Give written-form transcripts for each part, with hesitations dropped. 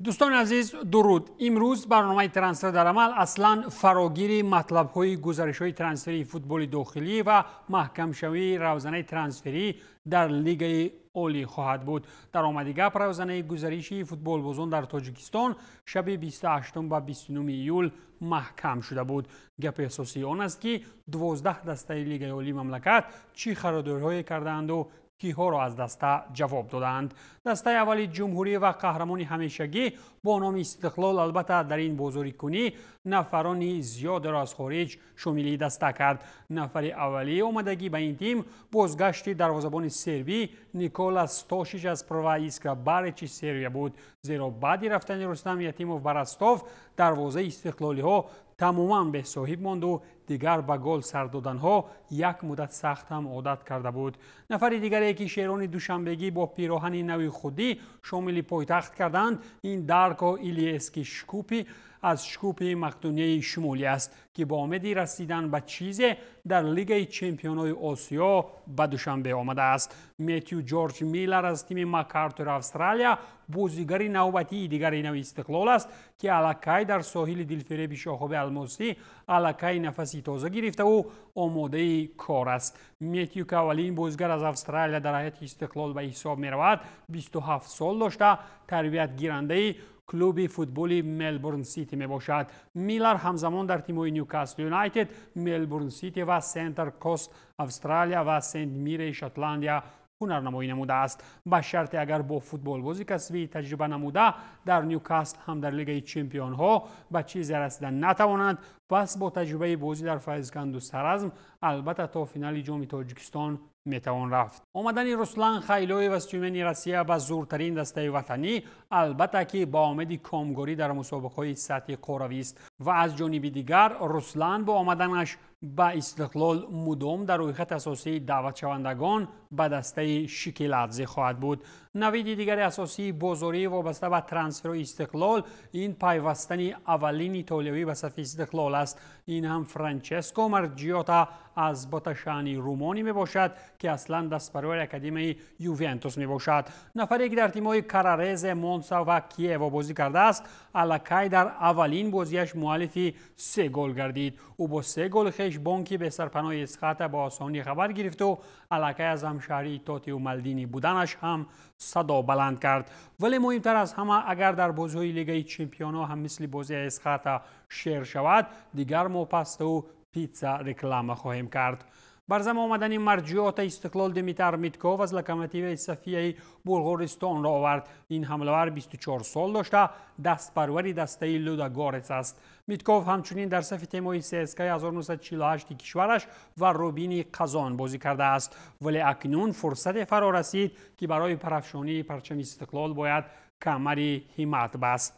Дӯстони азиз, дуруд. Имрӯз барномаи «Трансфер дар амал» аслан фарогири матлабҳои гузаришҳои трансферии футболи дохилӣ ва маҳкамшавии равзанаи трансферӣ дар Лигаи Олӣ хоҳад буд. Дар омади гап, равзанаи гузариши футболбозон дар Тоҷикистон шаби 28 ба 29 июл маҳкам шуда буд. Гапи асосии он аст, ки 12 дастаи Лигаи Олии мамлакат чӣ харидориҳое кардаанду киҳоро аз даста ҷавоб додаанд. Дастаи аввали ҷумҳурӣ ва қаҳрамони ҳамешагӣ бо номи «Истиқлол» албатта дар ин бозорикунӣ нафарони зиёдеро аз хориҷ шомили даста кард. Нафари аввалии омадагӣ ба ин тим бозгашти дарвозабони сербӣ Никола Стошич аз Прва Искра Баречи Сербия буд, зеро баъди рафтани Рустам Ятимов ба Ростов дарвозаи истиқлолиҳо тамоман бесоҳиб монду дигар ба гол сар доданҳо як муддат сахт ҳам одат карда буд. Нафари дигаре, ки шерони душанбегӣ бо пироҳани нави худӣ шомили пойтахт карданд, ин Дарко Илиески Шкупи аз Шкупи Мақдунияи Шумолӣ аст, ки бо умеди расидан ба чизе дар Лигаи чемпионҳои Осиё ба Душанбе омадааст. Метью Ҷорҷ Миллар аз тими Макартур Австралия бозигари навбатии дигари нави «Истиқлол» аст, ки аллакай дар соҳили дилфиреби Шохоби Алмосӣ аллакай нафаси тоза гирифтаву омодаи кор аст. Метью, ки аввалин бозигар аз Австралия дар ҳайати «Истиқлол» ба ҳисоб меравад, 27 сол дошта, тарбиятгирандаи клуби футболи Мелбурн Сити мебошад. Миллар ҳамзамон дар тимҳои Ньюкасл Юнайтед, Мелбурн Сити ва Сентр Кост Австралия ва Сент Мирей Шотландия ҳунарнамоӣ намудааст. Ба шарте, агар бо футболбози касбӣ таҷриба намуда, дар Ньюкасл ҳам дар Лигаи чемпионҳо ба чизе расида натавонанд, пас бо таҷрибаи бозӣ дар Файзканду Саразм албатта то финали Ҷоми Тоҷикистон метавон рафт. Омадани Руслан Хайлоев аз Тюмени Россия ба зуртарин дастаи ватанӣ албатта ки ба омеди комгорӣ дар мусобиқаҳои сатҳи қоравист ва аз ҷониби дигар Руслан бо омаданаш ба «Истиқлол» мудом дар рӯйхати асосии даъватшавандагон ба дастаи Шикиладзе хоҳад буд. Навиди дигари асосии бозорӣ вобаста ба трансферҳои «Истиқлол» ин пайвастани аввалин итолиявӣ ба сафи «Истиқлол» аст. Ин ҳам Франческо Марҷиота аз Боташани румонӣ мебошад, ки аслан дастпарвари академияи Ювентус мебошад. Нафаре, ки дар тимҳои Карарезе, Монса ва Киево бозӣ кардааст, аллакай дар аввалин бозиаш муаллифи се гол гардид. Ӯ бо се голи хеш бонки бесарпаноҳи Эсхата ба осонӣ хабар гирифту аллакай аз ҳамшаҳрии Тотиу Малдини буданаш ҳам садо баланд кард. Вале муҳимтар аз ҳама, агар дар бозиҳои Лигаи чемпионҳо ҳам мисли бозии Эсхата шер шавад, дигар мо пастау питса реклама хоҳем кард. Бар зам омадани Марҷиота «Истиқлол» Димитар Митков аз Локомотиви Софияи Булғористонро овард. Ин ҳамлавар 24 сол дошта, дастпарвари дастаи Лудогорец аст. Митков ҳамчунин дар сафи темои ЦСКА 1948 кишвараш ва Рубини Қазон бозӣ кардааст, вале акнун фурсате фаро расид, ки барои парафшонии парчами «Истиқлол» бояд камари ҳиммат баст.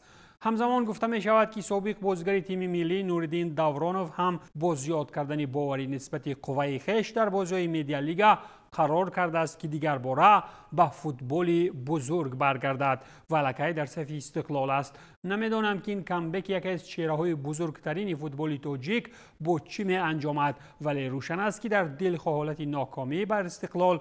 Ҳамзамон гуфта мешавад, ки собиқ бозигари тими миллӣ Нуриддин Давронов ҳам бо зиёд кардани боварӣ нисбати қувваи хеш дар бозиҳои Медиалига қарор кардааст, ки дигарбора ба футболи бузург баргардад ва аллакай дар сафи «Истиқлол» аст. Намедонам, ки ин камбеки яке аз чеҳраҳои бузургтарини футболи тоҷик бо чӣ меанҷомад, вале рӯшан аст, ки дар дилхоҳ ҳолати нокомӣ бар «Истиқлол»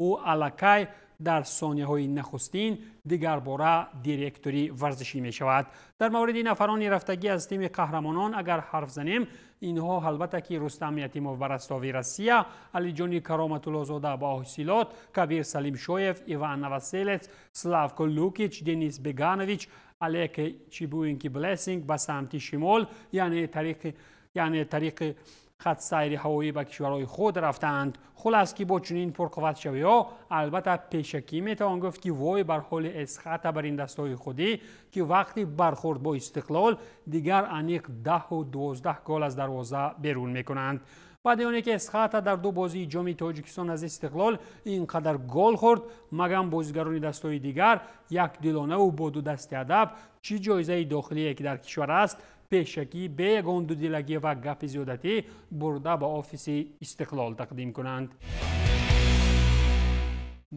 ӯ аллакай дар сонияҳои нахустин дигарбора директори варзишӣ мешавад. Дар мавриди нафарони рафтагӣ аз тими қаҳрамонон агар ҳарф занем, инҳо албатта ки Рустам Ятимов ба Ростови Россия, Алиҷони Кароматуллозода ба Ҳосилот, Кабир Салимшоев, Иван Новоселец, Славко Лукич, Денис Беганович, Олег Чибуинки Блессинг ба самти шимол, яъне тариқи хатсайри ҳавоӣ ба кишварҳои худ рафтаанд. Хулас, ки бо чунин пурқувватшавиҳо албатта пешакӣ метавон гуфт, ки вой бар ҳоли Эсхата, бар ин дастҳои худӣ, ки вақти бархӯрд бо «Истиқлол» дигар аниқ 10-у 12 гол аз дарвоза берун мекунанд. Баъди оне ки Эсхата дар ду бозии Ҷоми Тоҷикистон аз «Истиқлол» ин қадар гол хӯрд, магам бозигарони дастҳои дигар якдилонаву бо ду дасти адаб чӣ ҷоизаи дохилие, ки дар кишвар аст, пешакӣ бе ягон дуdiлагӣ ва гапи зиёдатӣ бурда ба офиси «Истиқлол» тақдим кунанд.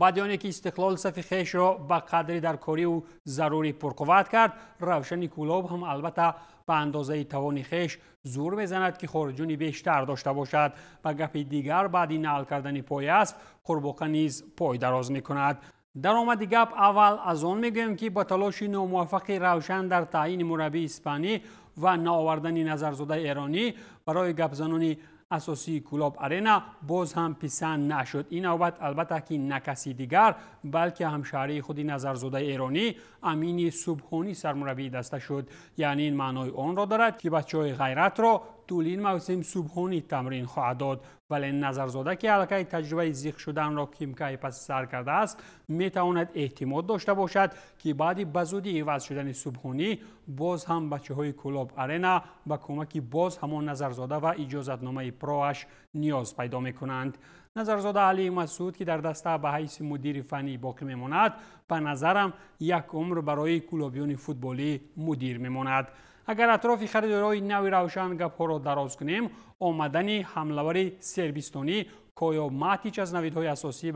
Баъди оне ки «Истиқлол» сафи хешро ба қадри даркориву зарурӣ пурқувват кард, Равшани Кӯлоб ҳам албатта ба андозаи тавони хеш зур мезанад, ки хориҷони бештар дошта бошад. Ба гапи дигар, баъди наъл кардани пои асп қурбоқа низ пой дароз мекунад. Даромади гап аввал аз он мегӯем, ки ба талоши номуваффақи Равшан дар таъйини мураббии испанӣ ва наовардани Назарзодаи эронӣ барои гапзанони асосии Кӯлоб Арена боз ҳам писанд нашуд. Ин навбат албатта ки на каси дигар, балки ҳамшаҳрии худи Назарзодаи эронӣ Амини Субҳонӣ сармураббии даста шуд. Яъне ин маънои онро дорад, ки бачаҳои Ғайратро тӯли ин мавсим Субҳонӣ тамрин хоҳад дод. Вале Назарзода, ки аллакай таҷрибаи зиқ шуданро кимкай паси сар кардааст, метавонад эътимод дошта бошад, ки баъди ба зудӣ иваз шудани Субҳонӣ боз ҳам бачаҳои Кӯлоб Арена ба кӯмаки боз ҳамон Назарзода ва иҷозатномаи проаш ниёз пайдо мекунанд. Назарзода Алии Масуд, ки дар даста ба ҳайси мудири фаннӣ боқӣ мемонад, ба назарам як умр барои кӯлобиёни футболӣ мудир мемонад. Агар атрофи харидориҳои нави Равшан гапҳоро дароз кунем, омадани ҳамлавари сербистонӣ Коё Матич аз навидҳои асосӣ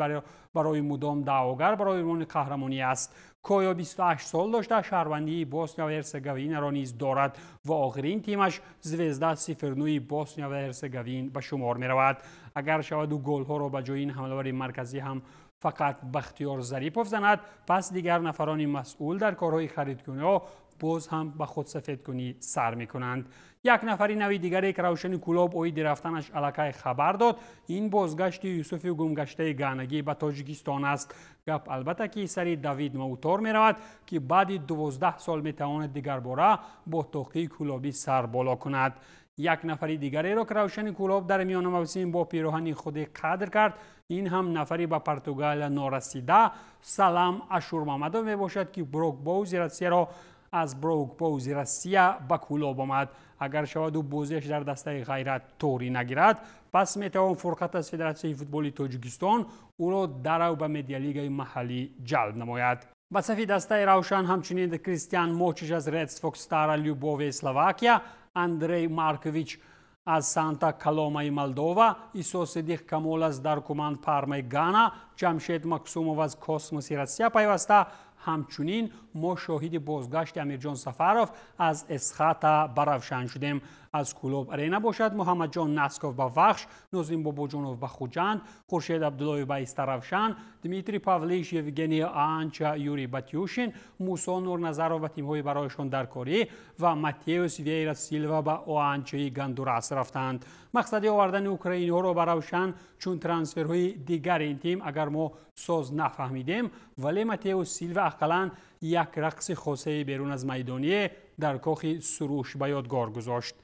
барои мудом даъвогар барои унвони қаҳрамонӣ аст. Коё 28 сол дошта, шаҳрвандии Босния ва Ҳерсеговинаро низ дорад ва охирин тимаш Звезда 09 Босния ва Ҳерсеговин ба шумор меравад. Агар шаваду голҳоро ба ҷои ин ҳамлавари марказӣ ҳам фақат Бахтиёр Зарипов занад, пас дигар нафарони масъул дар корҳои харидкуниҳо боз ҳам ба худсафедкунӣ сар мекунанд. Як нафари нави дигаре, ки Равшани Кӯлоб оиди рафтанаш аллакай хабар дод, ин бозгашти Юсуфи гумгаштаи гаънагӣ ба Тоҷикистон аст. Гап албатта ки сари Давид Маутор меравад, ки баъди 12 сол метавонад дигарбора бо тоқии кӯлобӣ сар боло кунад. Як нафари дигареро, ки Равшани Кӯлоб дар миёна мавсим бо пироҳани худи қадр кард, ин ҳам нафари ба Португалия норасида Салам Ашурмамадов мебошад, ки Брокбоузи Россияро аз Брокбоузи Россия ба Кӯлоб омад. Агар шаваду бозиаш дар дастаи Ғайрат торӣ нагирад, пас метавон фурқат аз Федератсияи футболи Тоҷикистон ӯро дарав ба медиалигаи маҳаллӣ ҷалб намояд. Ба сафи дастаи Равшан ҳамчунин Кристиан Мочиш аз Ред Фокс Стара Любовияи Словакия, Андрей Маркович аз Санта Каломаи Молдова, Исо Сидиқ Камол аз Даркуман Пармаи Гана, Ҷамшед Максумов аз Космоси Россия пайваста. Ҳамчунин мо шоҳиди бозгашти Амирҷон Сафаров аз Эсхата ба Равшан шудем. Аз Кӯлоб Арена бошад Муҳаммадҷон Насков ба Вахш, Нозим Бобоҷонов ба Хуҷанд, Хуршед Абдуллоев ба Истаравшан, Дмитрий Павлиш, Евгений Анча, Юрий Батюшин, Мусо Нурназаров ба тимҳои барояшон даркорӣ ва Матеус Вейра Силва ба Оанчаи Гондурас рафтанд. Мақсади овардани украиниҳоро ба Равшан чун трансферҳои дигари ин тим агар мо соз нафаҳмидем, вале Матеус Силва ақаллан як рақси хосаи берун аз майдоние дар кохи Суруш ба ёдгор гузошт.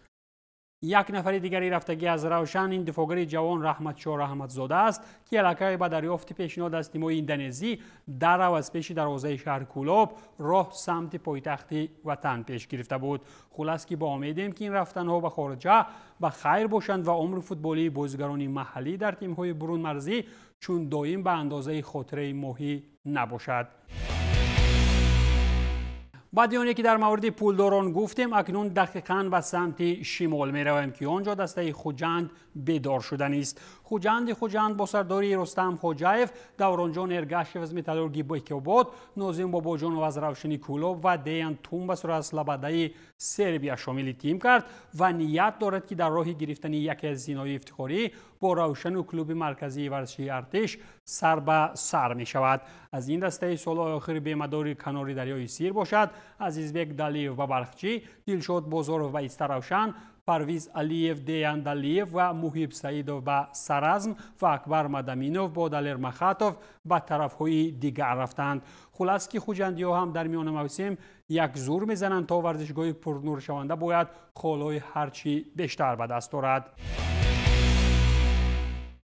Як нафари дигари рафтагӣ аз Равшан ин дифоъгари ҷавон Раҳматшоҳ Раҳматзода аст, ки аллакай ба дарёфти пешниҳод аз тимҳои индонезӣ дарав аз пеши дарвозаи шаҳри Кӯлоб роҳ самти пойтахти ватан пеш гирифта буд. Хулас ки бо умедем, ки ин рафтанҳо ба хориҷа ба хайр бошанд ва умри футболии бозигарони маҳаллӣ дар тимҳои бурунмарзӣ чун доим ба андозаи хотираи моҳӣ набошад. Баъди оне ки дар мавриди пулдорон гуфтем, акнун дақиқан ба самти шимол меравем, ки он ҷо дастаи Хуҷанд бедор шуданист. Хуҷанди Хуҷанд бо сардории Рустам Хоҷаев, Давронҷон Эргашев аз Металлурги Бекобод, Нозим Бобоҷонов аз Равшани Кӯлоб ва Деян Тумбасро аз Слабадаи Сербия шомили тим кард ва ният дорад, ки дар роҳи гирифтани яке аз зинои ифтихорӣ бо Равшану клуби марказии варзишии Артиш сар ба сар мешавад. Аз ин дастаи солҳои охири бемадори канори дарёи Сир бошад Азизбек Далиев ба Бархчӣ, Дилшод Бозоров ба Истаравшан, Парвиз Алиев, Деян Далиев ва Муҳиб Саидов ба Саразм ва Акбар Мадаминов бо Далер Махатов ба тарафҳои дигар рафтанд. Хулас ки хуҷандиҳо ҳам дар миёна мавсим як зур мезананд, то варзишгоҳи пурнуршаванда бояд холҳои ҳарчи бештар ба даст орад.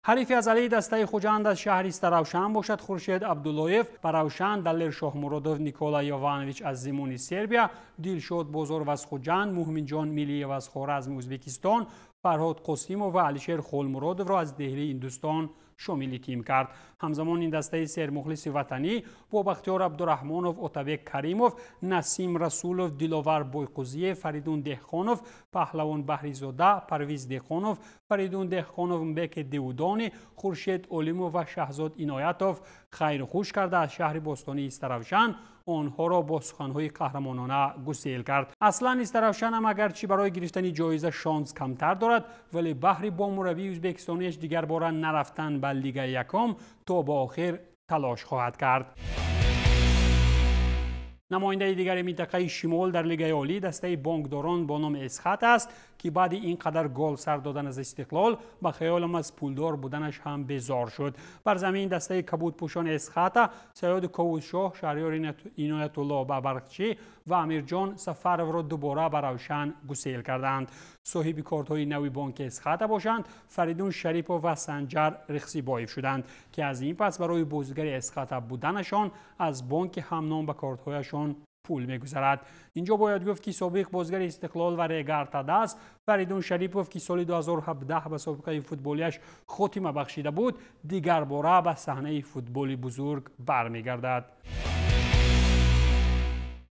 Ҳарифи азалии дастаи Хуҷанд аз шаҳри Истаравшан бошад Хуршед Абдуллоев, ба Равшан Далер Шоҳмуродов, Никола Йованович аз Зимони Сербия, Дилшод Бозоров аз Хуҷанд, Муҳминҷон Милиев аз Хоразми Ӯзбекистон, Фарҳод Қосимов ва Алишер Холмуродовро аз Деҳлии Ҳиндустон шомили тим кард. Ҳамзамон ин дастаи сермухлиси ватанӣ бо Бахтиёр Абдураҳмонов, Отабек Каримов, Насим Расулов, Диловар Бойқузиев, Фаридун Деҳқонов, Паҳлавон Баҳризода, Парвиз Деҳқонов, Фаридун Деҳқонов, Мбеке Деудони, Хуршед Олимов ва Шаҳзод Иноятов хайрхуш карда аз шаҳри бостонии Истаравшан онҳоро бо суханҳои қаҳрамонона гусел кард. Аслан Истаравшанам агарчи барои гирифтани ҷоиза шонс камтар дорад, вале баҳри бо мураббии ӯзбекистониаш дигарбора нарафтан ба лигаи якум то ба охир талош хоҳад кард. Намояндаи дигари минтақаи шимол дар Лигаи Олӣ дастаи бонкдорон бо номи Эсхат аст, ки баъди ин қадар гол сар додан аз Истиқлол ба хаёлам аз пулдор буданаш ҳам безор шуд. Бар замин дастаи кабудпӯшони Эсхата Саёди Ковудшоҳ, Шаҳриёр Иноятулло ба Барқчӣ ва Амирҷон Сафаровро дубора ба Равшан гусел карданд. Соҳиби кортҳои нави бонки Эсхата бошанд Фаридун Шарипов ва Санҷар Рихсибоев шуданд, ки аз ин пас барои бозигари Эсхата буданашон аз бонки ҳамном ба кортҳояшон пул мегузарад. Инҷо бояд гуфт, ки собиқ бозигари Истиқлол ва Регар Тадаз Фаридун Шарипов, ки соли 2017 ба собиқаи футболиаш хотима бахшида буд, дигарбора ба саҳнаи футболи бузург бармегардад.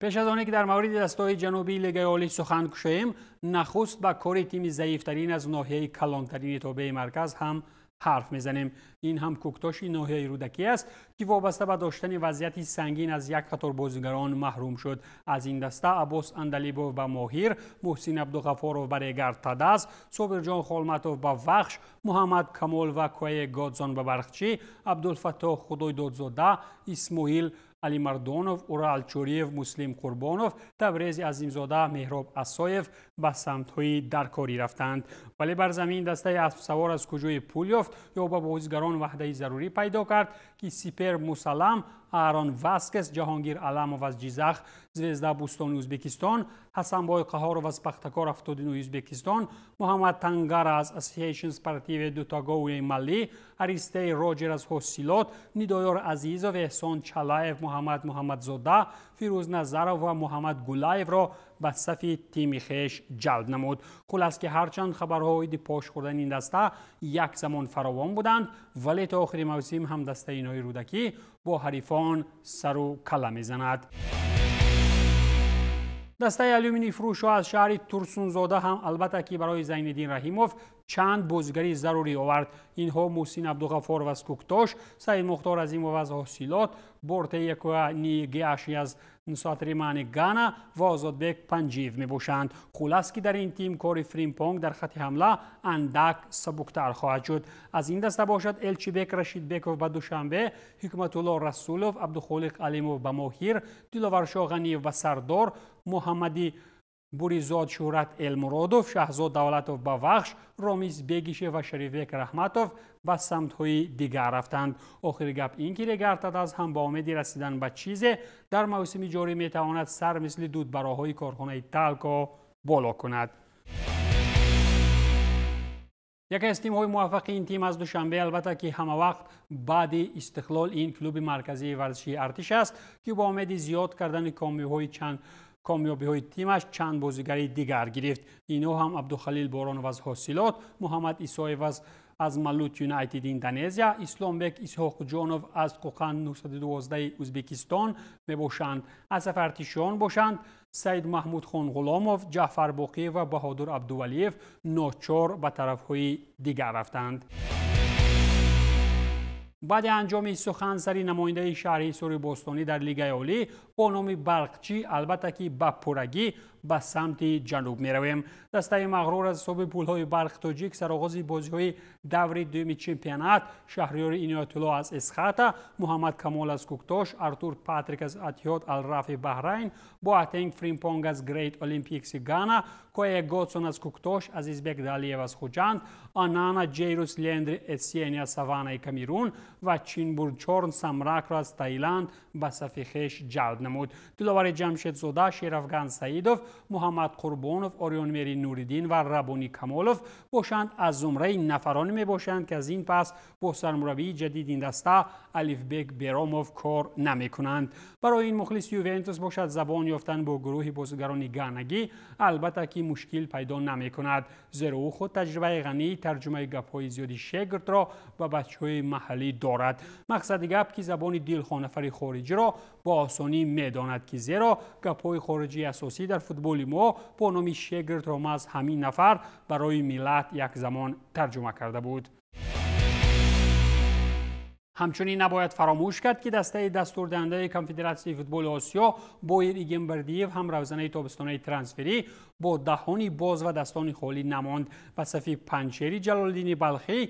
Пеш аз оне ки дар мавриди дастаҳои ҷанубии Лигаи Олӣ сухан кушоем, нахуст ба кори тими заифтарин аз ноҳияи калонтарини тобеи марказ ҳам ҳарф мезанем. Ин ҳам Кӯктоши ноҳияи Рӯдакӣ аст, ки вобаста ба доштани вазъияти сангин аз як қатор бозигарон маҳрум шуд. Аз ин даста Аббос Андалибов ба Моҳир, Муҳсин Абдуғафоров ба Регар Тадаз, Собирҷон Холматов ба Вахш, Муҳаммад Камол ва Куае Годзон ба Барқчӣ, Абдулфаттоҳ Худойдодзода, Исмоил Алимардонов, Урал Чӯриев, Муслим Қурбонов, Табрези Азимзода, Меҳроб Асоев ба самтҳои даркорӣ рафтанд. Вале бар замин дастаи аспсавор аз куҷои пул ёфт ё ба бозигарон ваҳдаи зарурӣ пайдо кард, ки Сипер Мусалам, Аарон Васкес, Ҷаҳонгир Аламов аз Ҷизах, Звезда Бустони Ӯзбекистон, Ҳасанбой Қаҳоров аз Пахтакор 79 Ӯзбекистон, Муҳаммад Тангара аз Ассоциашн Спортиве Дутагоуи Малӣ, Аристей Роҷер аз Ҳосилот, Нидоёр Азизов, Эҳсон Чалаев, Муҳаммад Муҳаммадзода, Фирӯз Назаров ва Муҳаммад Гулаевро ба сафи тими хеш ҷалб намуд. Хулас ки ҳарчанд хабарҳо оиди пош хӯрдани ин даста як замон фаровон буданд, вале то охири мавсим ҳам дастаи ноҳияи Рӯдакӣ бо ҳарифон сару калла мезанад. Дастаи алюминий фурӯшҳо аз шаҳри Турсунзода ҳам албатта ки барои Зайниддин Раҳимов чанд бозигари зарурӣ овард. Инҳо Муҳсин Абдуғафоров аз Кӯктош, Саид Мухтор Азимов аз Ҳосилот, Бортеякуа Нигиаши аз Нусатримани Гана ва Озодбек Панҷиев мебошанд. Хулас ки дар ин тим кори Фримпонг дар хати ҳамла андак сабуктар хоҳад шуд. Аз ин даста бошад Элчибек Рашидбеков ба Душанбе, Ҳикматулло Расулов, Абдухолиқ Алимов ба Моҳир, Диловаршоҳ Ғаниев ба Сардор, Муҳаммади Буризод Шӯҳрат Элмуродов, Шаҳзод Давлатов ба Вахш, Ромиз Бегишев ва Шарифбек Раҳматов ба самтҳои дигар рафтанд. Охири гап ин ки Регар Тадаз ҳам ба умеди расидан ба чизе дар мавсими ҷорӣ метавонад сар мисли дудбароҳои корхонаи Талко боло кунад. Яке аз тимҳои муваффақи ин тим аз Душанбе албатта ки ҳама вақт баъди Истиқлол ин клуби марказии варзишии Артиш аст, ки бо умеди зиёд кардани комёбиҳои тимаш чанд бозигари дигар гирифт. Инҳо ҳам Абдухалил Боронов аз Ҳосилот, Муҳаммад Исоев аз Малут Юнайтед Индонезия, Исломбек Исҳоқҷонов аз Қоқан 912 Ӯзбекистон мебошанд. Аз сафи артишиён бошанд Саид Маҳмудхон Ғуломов, Ҷаъфар Боқиев ва Баҳодур Абдувалиев ночор ба тарафҳои дигар рафтанд. Баъди анҷоми сухан сари намояндаи шаҳри Ҳисори Бостонӣ дар Лигаи Олӣ бо номи Барқчӣ албатта ки ба пуррагӣ ба самти ҷануб меравем. Дастаи мағрур аз ҳисоби пулҳои Барқ Тоҷик сароғози бозиҳои даври дуюми чемпионат Шаҳриёри Иноятулло аз Эсхата, Муҳаммад Камол аз Кӯктош, Артур Патрик аз Аттиҳод Алрафи Баҳрайн, Боатенг Фримпонг аз Грейт Олимпикси Гана, Кое Готсон аз Кӯктош, Азизбек Далиев аз Хуҷанд, Анана Ҷейрус Лендри Этсиени аз Саванаи Камерун ва Чинбурчорн Самракро аз Таиланд ба сафи хеш ҷалб намуд. Диловари Ҷамшедзода, Шерафган Саидов, Муҳаммад Қурбонов, Ориёнмери Нуриддин ва Рабонӣ Камолов бошанд аз зумраи нафароне мебошанд, ки аз ин пас бо сармураббии ҷадид ин даста Алифбек Беромов кор намекунанд. Барои ин мухлиси Ювентус бошад забон ёфтан бо гурӯҳи бозигарони ганагӣ албатта ки мушкил пайдо намекунад, зеро ӯ худ таҷрибаи ғании тарҷумаи гапҳои зиёди шегирдро ба бачаҳои маҳаллӣ дорад. Мақсади гап ки забони дилхоҳ нафари хориҷиро бо осонӣ медонад, ки зеро гапҳои хориҷии асосӣ дар футболи мо бо номи шегирдро маҳз ҳамин нафар барои миллат як замон тарҷума карда буд. Ҳамчунин набояд фаромӯш кард, ки дастаи дастурдиҳандаи Конфедератсияи футболи Осиё Боир Игембердиев ҳам равзанаи тобистонаи трансферӣ бо даҳони боз ва дастони холӣ намонд. Ба сафи Панҷшери Ҷалолиддини Балхӣ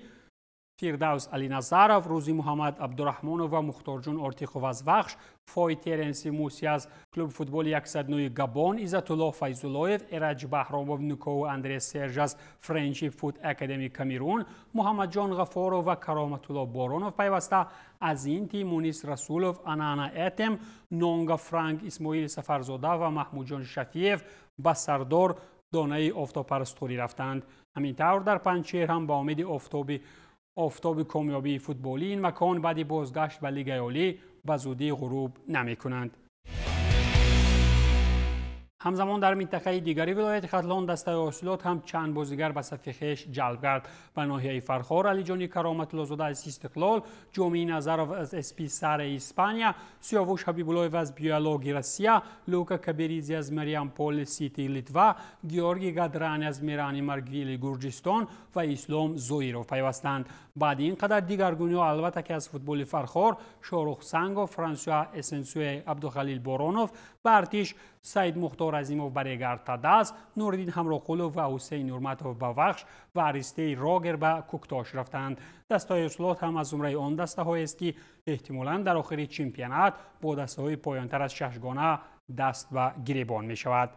Фирдавс Алиназаров, Рӯзи Муҳаммад Абдурахмонов ва Мухторҷон Ортиқов аз Вахш, Фой Теренси Муси аз клуби футболи 109 Габон, Иззатулло Файзуллоев, Эраҷ Баҳромов, Нукову Андрес Серж аз Френчи Фут Академи Камерун, Муҳаммадҷон Ғафоров ва Кароматулло Боронов пайваста. Аз ин тим Мунис Расулов, Анана Этем, Нонга Франк, Исмоил Сафарзода ва Маҳмудҷон Шафиев ба Сардор донаи офтобпарастторӣ рафтанд. Ҳамин тавр дар Панҷшер ҳам ба умеди офтоби комёбии футболӣ ин макон баъди бозгашт ба Лигаи Олӣ ба зудӣ ғуруб намекунанд. Ҳамзамон дар минтақаи дигари вилояти Хатлон дастаи Ҳосилот ҳам чанд бозигар ба сафи хеш ҷалб кард. Ба ноҳияи Фархор Алиҷони Кароматуллозода аз Истиқлол, Ҷомии Назаров аз СП Саре Испания, Сиёвуш Ҳабибуллоев аз Биологи Россия, Лука Каберизи аз Мариампол Сити Литва, Георги Гадрани аз Мерани Маргвили Гурҷистон ва Ислом Зоиров пайвастанд. Баъди ин қадар дигаргуниҳо албатта ки аз футболи Фархор Шорух Сангов, Франсуа Эсенсуе, Абдухалил Боронов ба Артиш, Саид Мухтор Азимов ба Регар Тадаз, Нуриддин Ҳамроқулов ва Ҳусейн Нурматов ба Вахш ва Аристеи Рогер ба Куктош рафтанд. Дастаҳои Ҳосилот ҳам аз зумраи он дастаҳоест, ки эҳтимолан дар охири чемпионат бо дастаҳои поёнтар аз шашгона даст ба гиребон мешавад.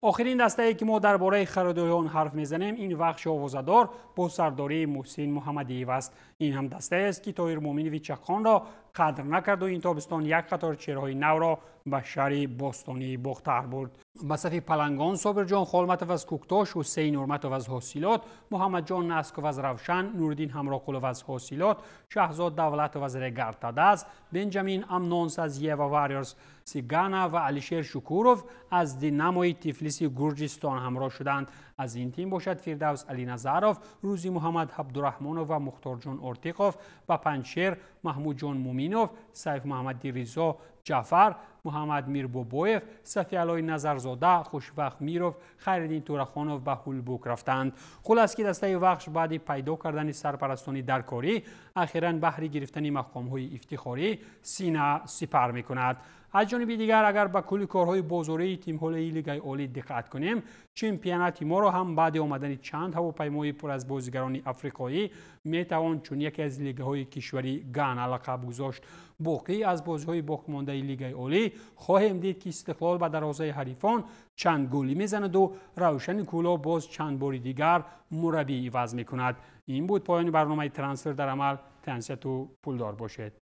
Охирин дастае, ки мо дар бораи харидории он ҳарф мезанем, ин Вахши овозадор бо сардории Муҳсин Муҳаммадиев аст. Ин ҳам дастаест, ки Тоҳир Муъминови Чаққонро қадр накарду ин тобистон як қатор чеҳраҳои навро ба шаҳри бостонии Бохтар бурд. Ба сафи палангон Собирҷон Холматов аз Куктош, Ҳусейн Нурматов аз Ҳосилот, Муҳаммадҷон Насков аз Равшан, Нуриддин Ҳамроқулов аз Ҳосилот, Шаҳзод Давлатов аз Регар Тадаз, Бенҷамин Амнонс аз Ева Варриорс Сигана ва Алишер Шукуров аз Динамои Тифлиси Гурҷистон ҳамроҳ шуданд. Аз ин тим бошад Фирдавс Алиназаров, Рӯзи Муҳаммад Абдураҳмонов ва Мухторҷон Ортиқов ба Панҷшер, Маҳмудҷон Муминов, Сайф Муҳаммади Ризо Ҷаъфар, Муҳаммад Мирбобоев, Сафиаллои Назарзода, Хушвахт Миров, Хайриддин Турахонов ба Ҳулбук рафтанд. Хулас ки дастаи Вахш баъди пайдо кардани сарпарастони даркорӣ ахиран баҳри гирифтани мақомҳои ифтихорӣ сина сипар мекунад. Аз ҷониби дигар, агар ба кулли корҳои бозории тимҳои Лигаи Олӣ диққат кунем, чемпионати моро ҳам баъди омадани чанд ҳавопаймои пур аз бозигарони африқоӣ метавон чун яке аз лигаҳои кишвари Гана лақаб гузошт. Боқӣ аз бозиҳои боқимондаи Лигаи Олӣ хоҳем дид, ки Истиқлол ба дарвозаи ҳарифон чанд голӣ мезанаду Равшани Кӯлоб боз чанд бори дигар мураббӣ иваз мекунад. Ин буд поёни барномаи «Трансфер дар амал». Тансияту пулдор бошед.